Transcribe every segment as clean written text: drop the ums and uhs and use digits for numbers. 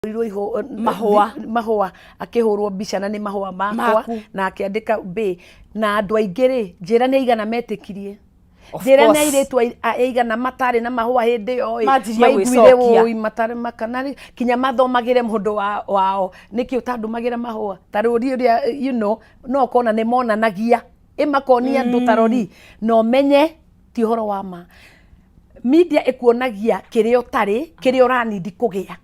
Ahũrirwo Mahũa. Mahũa, akĩhũrwo mbica na nĩ mahũa makwa. Maku. Na akĩandĩka mbĩ na andũ aingĩ rĩ, njĩra nĩ aigana metĩkirie. Of Njĩra nĩ course. airĩtu aigana matarĩ na mahũa hĩndĩ ĩyo ĩ, Manjirie maiguire gwĩcokia. wũi matarĩ makana rĩ, kinya mathomagĩre mũndũ wao nĩkĩ ũtandũmagĩra mahũa ta rũri ũrĩa no ũkona nĩ monanagia ĩ makonia andũ ta rori na ũmenye ti ũhoro wa ma. Media ĩkuonagia kĩrĩa ũtarĩ, kĩrĩa ũranindi kũgĩa.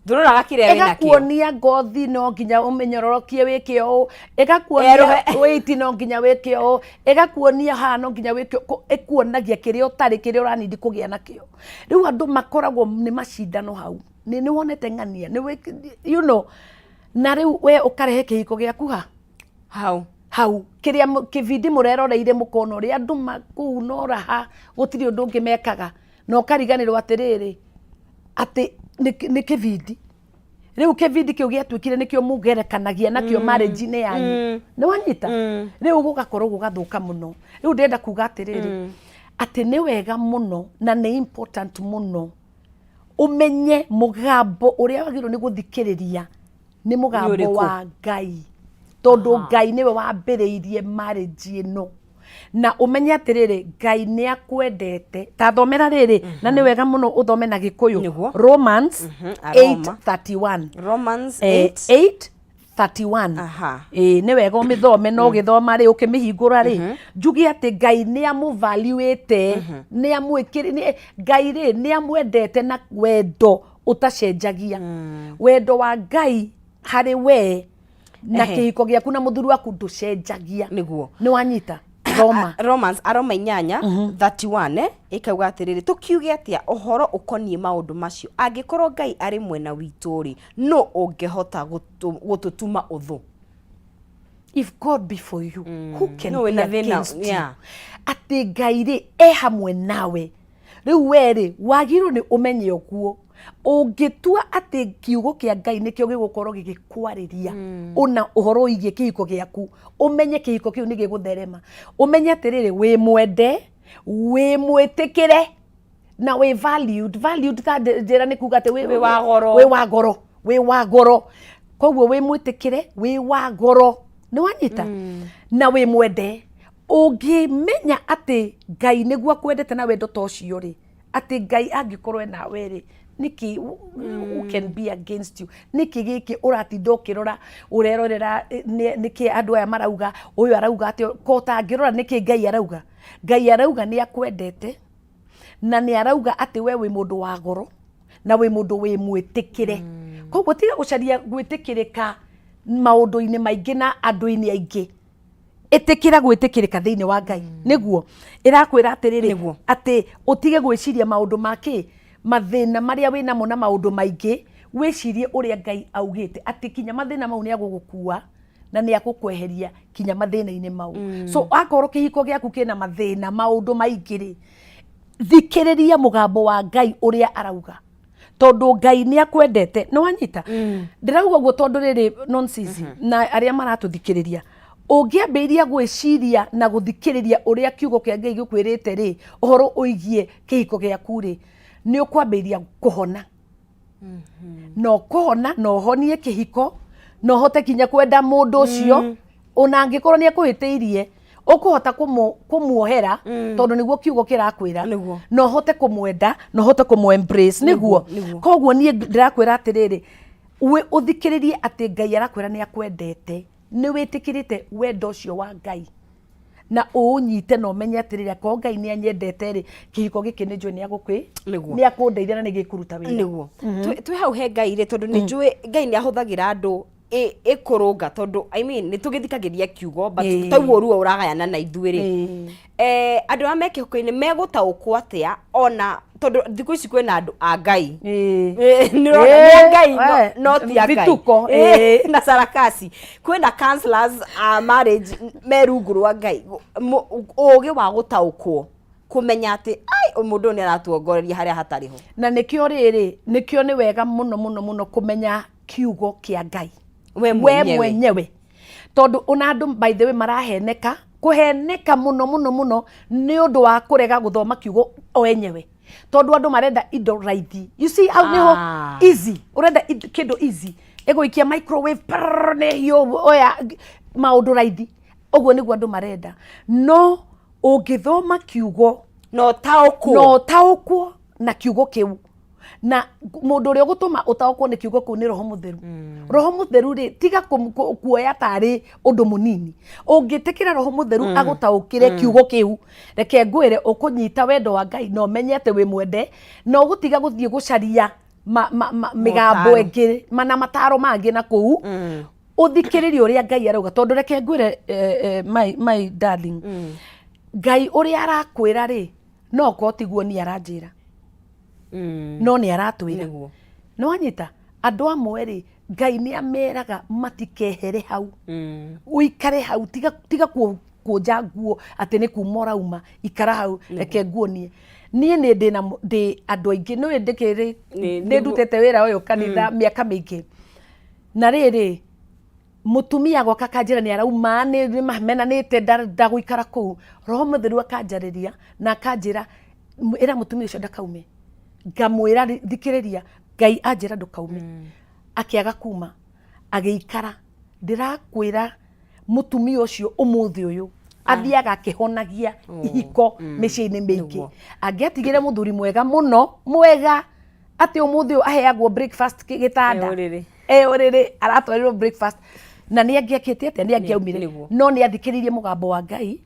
Ndũroraga kĩrĩa wĩ nakĩo. Ĩgakuonia ngothi no nginya ũmĩnyororokie wĩke ũũ, ĩgakuonia Erũhe. weight no nginya wĩke ũũ, ĩgakuonia haha no nginya wĩke ũũ, ĩkuonagia kĩrĩa ũtarĩ, kĩrĩa ũranindi kũgĩa nakĩo. Rĩu andũ makoragwo nĩ macindano hau, nĩ wonete ng'ania nĩ na rĩu we ũkarehe kĩhiko gĩaku ha hau. Hau kĩrĩa kĩbindi mũreroreire, mũkona ũrĩa andũ kũu no raha, gũtirĩ ũndũ ũngĩ mekaga, na ũkariganĩrwo atĩrĩrĩ, atĩ nĩ kĩbindi. Rĩu kĩbindi kĩu gĩatuĩkire nĩkĩo mũgerekanagia nakĩo marriage-inĩ yanyu. Nĩ wanyita? Rĩu gũgakorwo gũgathũka mũno. Rĩu ndĩrenda kuga atĩrĩrĩ, atĩ nĩ wega mũno na nĩ important mũno ũmenye mũgambo ũrĩa wagĩrĩirwo nĩ gũthikĩrĩria nĩ mũgambo ũrĩkũ? Wa Ngai, tondũ Ngai nĩwe wambĩrĩirie marriage ĩno. Na ũmenye atĩrĩrĩ, Ngai nĩ akwendete. Ta thomera rĩrĩ, na nĩ wega mũno ũthome na Gĩkũyũ. Romans Aroma. 8:31. Romans 8 8. 8:31. Ĩĩ, nĩ wega ũmĩthome, no ũgĩthoma rĩ, ũkĩmĩhingũra rĩ, njuge atĩ Ngai nĩ amũvaluĩte, nĩ amwĩkĩrĩ Ngai rĩ, nĩ amwendete na wendo ũtacenjagia. Wendo wa Ngai harĩ we na kĩhiko gĩaku na mũthuri waku ndũcenjagia. Nĩ wanyita? Thoma. Romans, Aroma 8:31, ĩkauga atĩrĩrĩ, tũkiuge atĩa ũhoro ũkoniĩ maũndũ macio? Angĩkorwo Ngai arĩ mwena witũ rĩ, nũ ũngĩhota gũtũtuma ũthũ? If God be for you, who can No, be wĩna thĩna, against you? Atĩ Ngai rĩ, e hamwe nawe. Rĩu we rĩ, wagĩrĩirwo nĩ ũmenye ũguo. Ũngĩtua atĩ kiugo kĩa Ngai nĩkĩo gĩgũkorwo gĩgĩkwarĩria ũna ũhoro wĩgiĩ kĩhiko gĩaku, ũmenye kĩhiko kĩu nĩ gĩgũtherema. Ũmenye atĩrĩrĩ, wĩ mwende, wĩ mwĩtĩkĩre na wĩ valued. Valued, ta njĩra nĩ kuga atĩ wĩ wa goro. Wĩ wa goro, wĩ wa goro. Koguo wĩ mwĩtĩkĩre, wĩ wa goro, nĩ wanyita, na wĩ mwende. Ũngĩmenya atĩ Ngai nĩguo akwendete na wendo ta ũcio rĩ, atĩ Ngai angĩkorwo e nawe rĩ, nĩkĩ, who can be against you? Nĩkĩ gĩkĩ ũratinda ũkĩrora, ũrerorera nĩkĩ andũ aya marauga, ũyũ arauga atĩ ko ũtangĩrora nĩkĩ Ngai arauga? Ngai arauga nĩ akwendete na nĩ arauga atĩ we wĩ mũndũ wa goro na wĩ mũndũ wĩ mwĩtĩkĩre. Koguo tiga gũcaria gwĩtĩkĩrĩka maũndũ-inĩ maingĩ na andũ-inĩ aingĩ, ĩtĩkĩra gwĩtĩkĩrĩka thĩinĩ wa Ngai. Nĩguo ĩrakwĩra atĩrĩrĩ, atĩ ũtige gwĩciria maũndũ ma kĩ mathĩna marĩa wĩ namo na maũndũ maingĩ, wĩcirie ũrĩa Ngai augĩte, atĩ kinya mathĩna mau nĩ agũgũkua na nĩ agũkweheria kinya mathĩna-inĩ mau. So akorwo kĩhiko gĩaku kĩna mathĩna, maũndũ maingĩ rĩ, thikĩrĩria mũgambo wa Ngai ũrĩa arauga, tondũ Ngai nĩ akwendete. Nĩ wanyita? Ndĩrauga ũguo tondũ rĩrĩ, nonsense, na arĩa maratũthikĩrĩria, ũngĩambĩrĩria gwĩciria na gũthikĩrĩria ũrĩa kiugo kĩa Ngai gĩkwĩrĩte rĩ, ũhoro ũigie kĩhiko gĩaku rĩ, nĩ ũkwambĩrĩria kũhona na ũkũhona na ũhonie kĩhiko na ũhote kinya kwenda mũndũ ũcio, ona angĩkorwo nĩ akũhĩtĩirie, ũkũhota kũmuohera, tondũ nĩguo kiugo kĩrakwĩra. Na ũhote kũmwenda na ũhote kũmũ embrace, nĩguo. Koguo niĩ ndĩrakwĩra atĩrĩrĩ, ũthikĩrĩrie atĩ Ngai arakwĩra nĩ akwendete, nĩ wĩtĩkĩrĩte wendo ũcio wa Ngai na ũũnyite na ũmenye atĩrĩrĩ, akorwo Ngai nĩ anyendete rĩ, kĩhiko gĩkĩ nĩ njũĩ nĩ agũkwĩ nĩ akũndeithia na nĩ gĩkũruta wĩra. Nĩguo. Twĩ hau he Ngai rĩ, tondũ nĩ njũĩ Ngai nĩ ahũthagĩra andũ ĩkũrũnga, tondũ I mean, nĩ tũgĩthikagĩria kiugo, but tauguo ruo ũragayana na ithuĩ rĩ, andũ arĩa me kĩhiko-inĩ megũtaũkwo atĩa, ona tondũ thikũ ici kwĩna andũ a Ngai? Nĩ ũrona, nĩ a Ngai, no ti a Ngai. Vituko, Na sarakasi kwĩna counselors a marriage me rungu rwa Ngai. Ũgĩ wa gũtaũkwo kũmenya atĩ ai mũndũ ũyũ nĩ aratuongoreria harĩa hatarĩ ho. Na nĩkĩo rĩrĩ, nĩkĩo nĩ wega mũno mũno mũno kũmenya kiugo kĩa Ngai we we mwenyewe. Mwenyewe, tondũ ona andũ, by the way, maraheneka kũheneka mũno mũno mũno nĩ ũndũ wa kũrega gũthoma kiugo o enyewe. Tondũ andũ marenda indo raithi. You see, hau nĩho easy, ũrenda kĩndũ easy, ĩgũikia microwave prrrr, nĩ hiũ, oya maũndũ raithi. Ũguo nĩguo andũ marenda. No ũngĩthoma kiugo na ũtaũkwo, na ũtaũkwo na kiugo kĩu, na mũndũ ũrĩa ũgũtũma ũtaũkwo nĩ kiugo kĩu nĩ Roho Mũtheru. Roho Mũtheru rĩ, tiga kuoya tarĩ ũndũ mũnini. Ũngĩtĩkĩra Roho Mũtheru agũtaũkĩre kiugo kĩu, reke ngwĩre, ũkũnyita wendo wa Ngai na ũmenye atĩ wĩ mwende, na ũgũtiga gũthiĩ gũcaria mĩgambo Motaro. ĩngĩ na mataro mangĩ na kũu, ũthikĩrĩrie ũrĩa Ngai arauga. Tondũ reke ngwĩre, my darling, Ngai ũrĩa arakwĩra rĩ, no korwo tiguo niĩ aranjĩra, no nĩ aratwĩra. Nĩ wanyita? Andũ amwe rĩ, Ngai nĩ ameraga matikehere hau. Ũikare hau, tiga kũnja nguo atĩ nĩ kuma ũrauma. Ikara hau, reke nguonie. Niĩ nĩ ndĩ na ndĩ andũ aingĩ nĩũĩ ndĩkĩrĩ nĩ ndutĩte wĩra ũyũ kanitha mĩaka mĩingĩ. Na rĩrĩ, mũtumia goka akanjĩra nĩ arauma, nĩ mamenanĩte, ndagũikara kũu. Roho Mũtheru akanjarĩria na akanjĩra, "Ĩra mũtumia ũcio ndakaume." Ngamwĩra, "Thikĩrĩria, Ngai anjĩra ndũkaume." Akĩaga kuma, agĩikara. Ndĩrakwĩra, mũtumia ũcio ũmũthĩ ũyũ athiaga akĩhonagia ihiko mĩciĩ-inĩ mĩingĩ. Angĩatigire mũthuri mwega mũno, mwega atĩ ũmũthĩ ũyũ aheagwo breakfast gĩtanda. E ũrĩrĩ. E ũrĩrĩ, aratwarirwo breakfast. Na nĩ angĩakĩte atĩa? Nĩ angĩaumire. No nĩ athikĩrĩirie mũgambo wa Ngai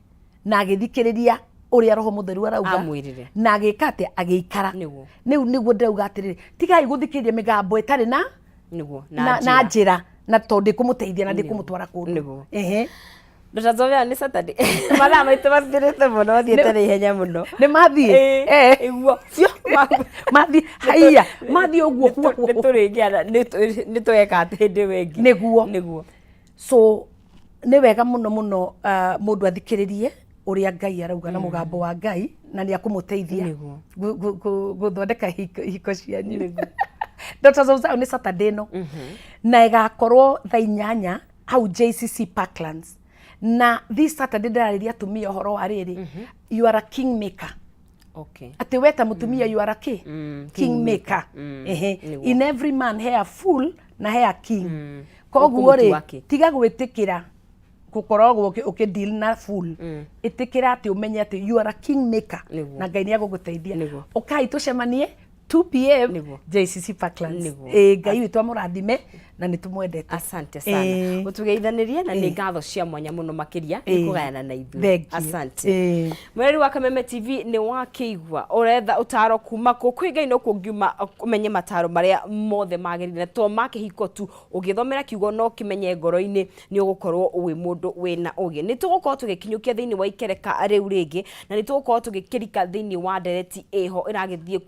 na agĩthikĩrĩria ũrĩa Roho Mũtheru arauga. Amwĩrire. Na agĩka atĩa? Agĩikara. Rĩu nĩguo ndĩrauga atĩrĩrĩ, tigai gũthikĩrĩria mĩgambo ĩtarĩ na na njĩra, na tondũ ndĩkũmũteithia na ndĩkũmũtwara kũndũ. Dr. Nzovia, nĩ Saturday. Mathaa maitũ mathirĩte mũno, mathiĩte na ihenya mũno. Nĩ mathiĩ. Ĩguo. Mathiĩ haiya, mathiĩ ũguo. Nĩ tũrĩgĩa nĩ tweka atĩ hĩndĩ ĩyo ĩngĩ. So nĩ wega mũno mũno mũndũ athikĩrĩrie ũrĩa Ngai arauga na mũgambo wa Ngai, na nĩ akũmũteithia gũthondeka ihiko cianyu. Dr. Zauzau nĩ Saturday ĩno, na ĩgakorwo thaa 8 hau JCC Parklands. Na this Saturday ndĩrarĩria atumia ũhoro wa rĩrĩ, you are a king maker. Atĩ we ta mũtumia, you are a king maker. In every man he a fool na he a king. Koguo rĩ, Ũkũmũtua kĩ? Tiga gwĩtĩkĩra gũkoragwo ũkĩ deal na fool. Ĩtĩkĩra atĩ ũmenye atĩ you are a king maker, na Ngai nĩ agũgũteithia. Ũkai tũcemanie 2 p.m. JCC Parklands. Ĩ Ngai witũ amũrathime na nĩ tũmwendete. Asante sana. Ũtũgeithanirie na nĩ ngatho cia mwanya mũno makĩria nĩ kũgayana na ithuĩ. Thank you. Asante. Mweri wa Kameme TV, nĩ wakĩigua ũretha ũtaro kuma kũ? Kwĩ Ngai no kũngiuma ũmenye mataro marĩa mothe magĩrĩire, na to ma kĩhiko tu. Ũngĩthomera kiugo no kĩmenye ngoro-inĩ, nĩ ũgũkorwo wĩ mũndũ wĩna ũgĩ. Nĩ tũgũkorwo tũgĩkinyũkia thĩinĩ wa ikereka rĩu rĩngĩ, na nĩ tũgũkorwo tũgĩkĩrika thĩinĩ wa ndereti ĩho ĩragĩthiĩ.